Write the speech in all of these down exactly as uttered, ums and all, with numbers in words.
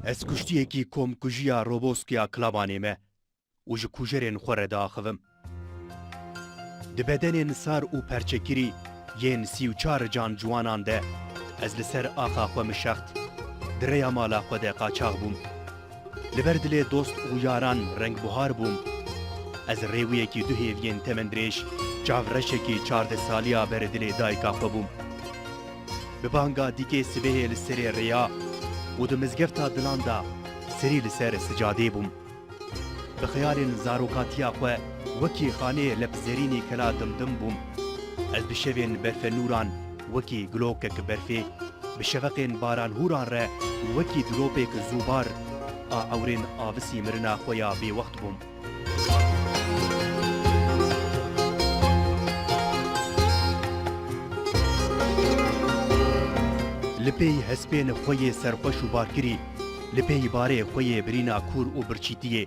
Ez kuştiyekî komkujiya Roboskiya Klabanê me û ji kujerên xwe re diaxivim. Di bedenên sar û perçekirî yên sî û çar can ciwanan de ez li ser axa xwe mişext, di rêya mala xwe de qaçax bûm. Li ber dilê dost û yaran rengbuhar bûm. Ez rêwiyekî du hêviyên temendirêj, çavreşekî çardeh saliya ber dilê dayika xwe bûm. Bi banga dîkê sibehê li serê rêya û di mizgefta dilan de serî li ser sicadê bûm. Bi xeyalên zarokatiya xwe wekî xanê lepzerînî kela dimdim bûm. Ez bi şevên berfenûran wekî gilokek berfê, bi şeveqên baranhûran re wekî dilopêk zûbar a ewrên avisî mirina xwe ya bêwext bûm. Li pêy hespên xwe yê serxweş û barkirî, li pêy barê xwe yê birîna kûr û birçîtiyê,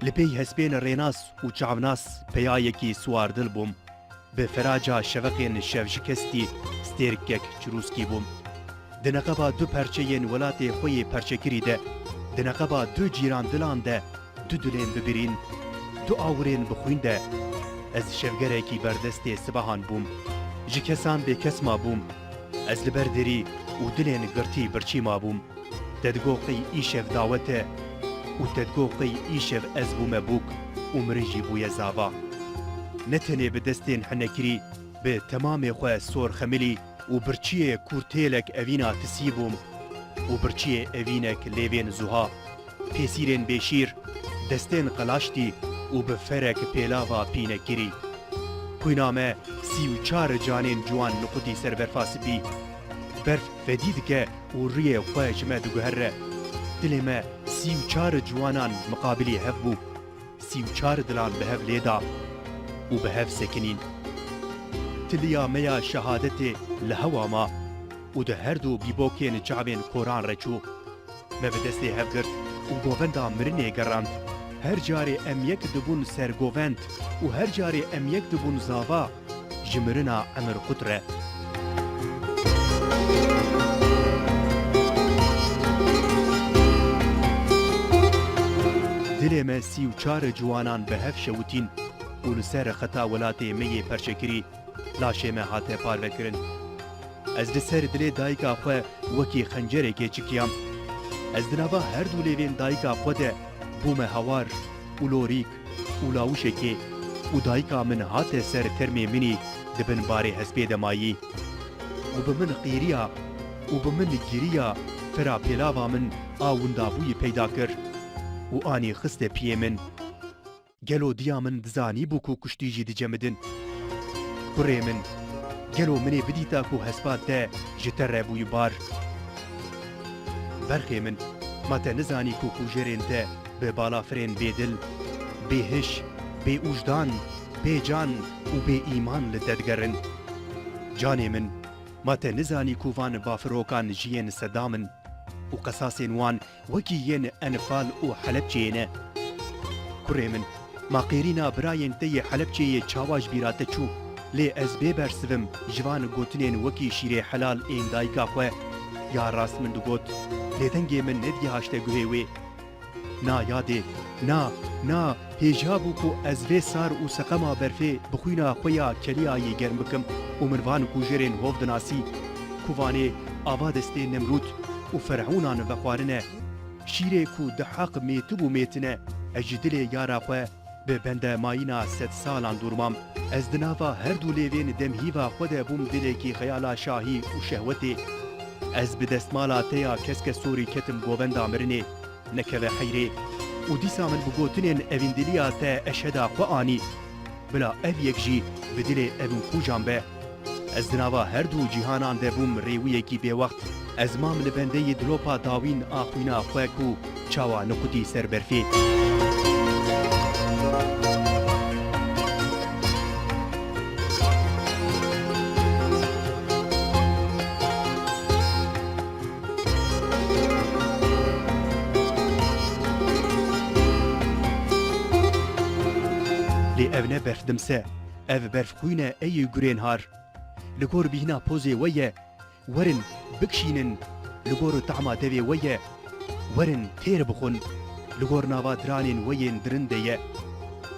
li pêy hespên rênas û çavnas peyayekî siwardil bûm. Bi feraca şeveqên şevşikestî stêrkek çirûskî bûm. Di neqeba du perçeyên welatê xwe yê perçekirî de, di neqeba du cîrandilan de, du dilên bibirîn, du awirên bi xwîn de, ez şevgerekî berdestê sibehan bûm. Ji kesan bêkes mabûm. Ez li ber derî û dilên girtî birçî mabûm. Te digo qey îşev dawet e û te digo qey îşev ez bûme bûk û mirin jî bûye zava. Ne tenê bi destên henekirî, bi temamê xwe sor xemilî û birçiyê kûrtêlek evîna tisî bûm û birçiyê evînek lêvên zuha, pêsîrên bêşîr, destên qelaştî û bi ferek pêlava pînekirî. Xwîna me sî û çar canên ciwan niqutî ser berfa spî. Berf fedî dike û rûyê xwe ji me diguhere. Dilê me sî û çar ciwanan miqabilî hev bû. Sî û çar dilan bi hev lê da û bi hev sekinîn. Tiliya me ya şehadetê li hewa ma û di her du bîbokên çavên koran re çû. Me bi destê hev girt û govenda mirinê gerand. Her carê em yek dibûn ser govend û her carê em yek dibûn zava, ji mirina emir qut re. Dilê me sî û çar ciwanan bi hev şewitîn û li ser xeta welatê me yê perçekirî laşê me hate parvekirin. Ez li ser dilê dayika xwe wekî xencerekê çikiyam. Ez di nava her du lêvên dayika xwe de bûme hawar û lorîk û lawişekê û dayika min hate ser termê min î di bin barê hespê de mayî. Û bi min qîriya û bi min giriya fera pêlava min a windabûyî peyda kir û anî xiste piyê min. Gelo diya min dizanîbû ku kuştî jî dicemidin? Kurê min, gelo min ê bidîta ku hespa te ji te re bûyî bar? Berxê min, ma te nizanî ku kujerên te bi balafirên bêdil, bêhiş, bêûjdan, bêcan û bêîman li te digerin? Canê min, ma te nizanî ku van bafirokan jiyên Sedam in û qesasên wan wekî yên Enfal û Helebçeyê ne? Kurê min, ma qêrîna birayên te yê Helebçeyê çawa ji bîra te çû? Lê ez bê bersivim ji van gotinên wekî şîrê helal ên dayika xwe. Ya rast min digot, lê dengê min nedigihaşte guhê wê. Na yadê, na, na, hêja bû ku ez vê sar û seqema berfê bi xwîna xwe ya keliyayî germ bikim û min van kujerên hov dinasî, ku vanê ava destê Nemrûd û Ferhûnan vexwarine. Şîrê ku di heq mêtib û mêtine, ez ji dilê yara xwe bi bende mayîna sedsalan dûr mam. Ez di nava her du lêvên demhîva xwe de bûm dilekî xeyala şahî û şehwetê. Ez bi destmala te ya keske sorî ketim govenda mirinê. Nekeve heyrê. Û dîsa min bi gotinên evîndiliya te eşheda xwe anî. Bila ev yek jî bi dilê evînxûjan be. Ez di nava her du cîhanan de bûm rêwiyekî bêwext. Ez mam li bendeyî dilopa dawîn a xwîna xwe ku çawa niqutî ser berfê. Lê ev ne berf dimse, ev berf xwîn e ey gurên har. Li gor bîhna pozê we ye, werin, bikişînin, li gor tahma devê we ye. Werin têr bixwin, li gor nava diranên we yên dirin de ye.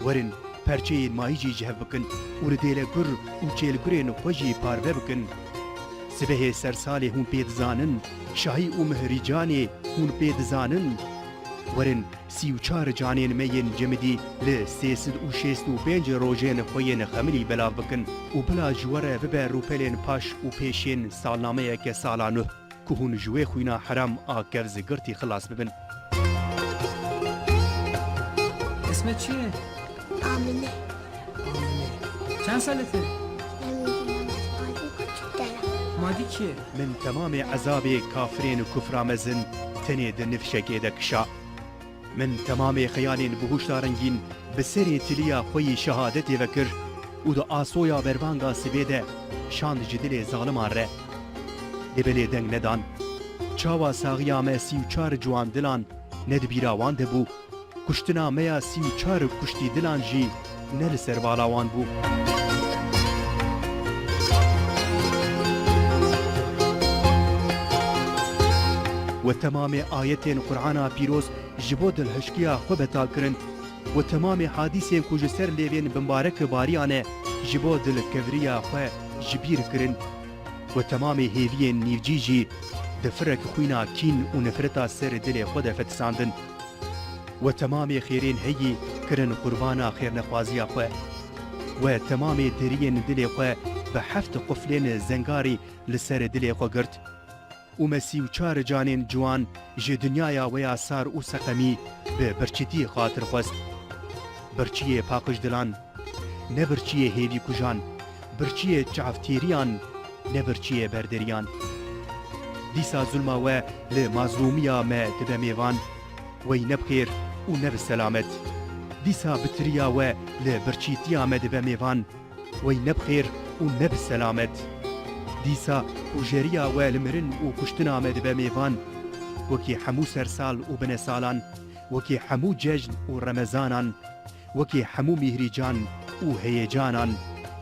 Werin perçeyên mayî jî ji hev bikin û li dêlegur û çêlgurên xwe jî parve bikin. Sibehê sersalê hûn pê dizanin, şahî û mihrîcanê hûn pê dizanin. Werin sî û çar canên me yên cemidî li sê sed û şêst û pênc rojên xwe yên xemilî belav bikin û bila ji we re bibe rûpelên paş û pêşên salnameyeke sala nuh ku hûn ji wê xwîna heram a kevzigirtî xilas bibin. Ismet çi ye? Amine. Amine. Çend salê te? Yalnız yalnız bazı küçük dere. Madî kî ye? Min temamê ezabê kafirên û kufra mezin tenê di nifşekê de kişa. Min temamê xeyalên bihuşta rengîn bi serê tiliya xwe yî şehadetê vekir û di asoya berbanga sibê de şand ji dilê zaliman re. Lê belê deng nedan. Çawa saxiya me sî û çar ciwan dilan ne di bîra wan de bû, kuştina me ya sî û çar kuştî dilan jî ne li ser bala wan bû. We temamê ayetên Qur'ana pîroz ji bo dilhişkiya xwe betal kirin. We temamê hadîsên ku ji ser lêvên bimbarek bariyane ji bo dilkevriya xwe ji bîr kirin. We temamê hêviyên nîvcî jî di firek xwîna kîn û nifreta ser dilê xwe de fetisandin. We temamê xêrên heyî kirin qurbana xêrnexwaziya xwe. We temamê deriyên dilê xwe bi heft quflên zengarî li ser dilê xwe girt. Û me sî û çar canên ciwan ji dinyaya we ya sar û seqemî bi birçîtî xatir xwest. Birçiyê paqij dilan, ne birçiyê hêvî kujan, birçiyê çavtêriyan, ne birçiyê berderiyan. Dîsa zulma we li mazlûmiya me dibe mêvan, wey ne bi xêr û ne bi selamet. Dîsa bitiriya we li birçîtiya me dibe mêvan, wey ne bi xêr û ne bi selamet. Dîsa kujeriya we li mirin û kuştina me dibe mêvan, wekî hemû sersal û binesalan, wekî hemû cejn û remezanan, wekî hemû mîhrîcan û heyecanan,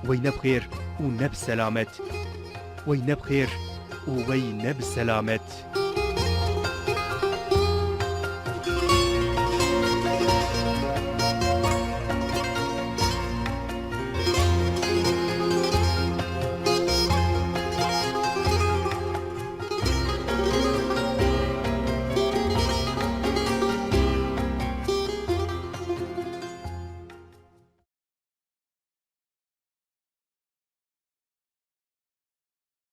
wey ne bi xêr û ne bi selamet. Wey ne bi xêr û wey ne bi selamet.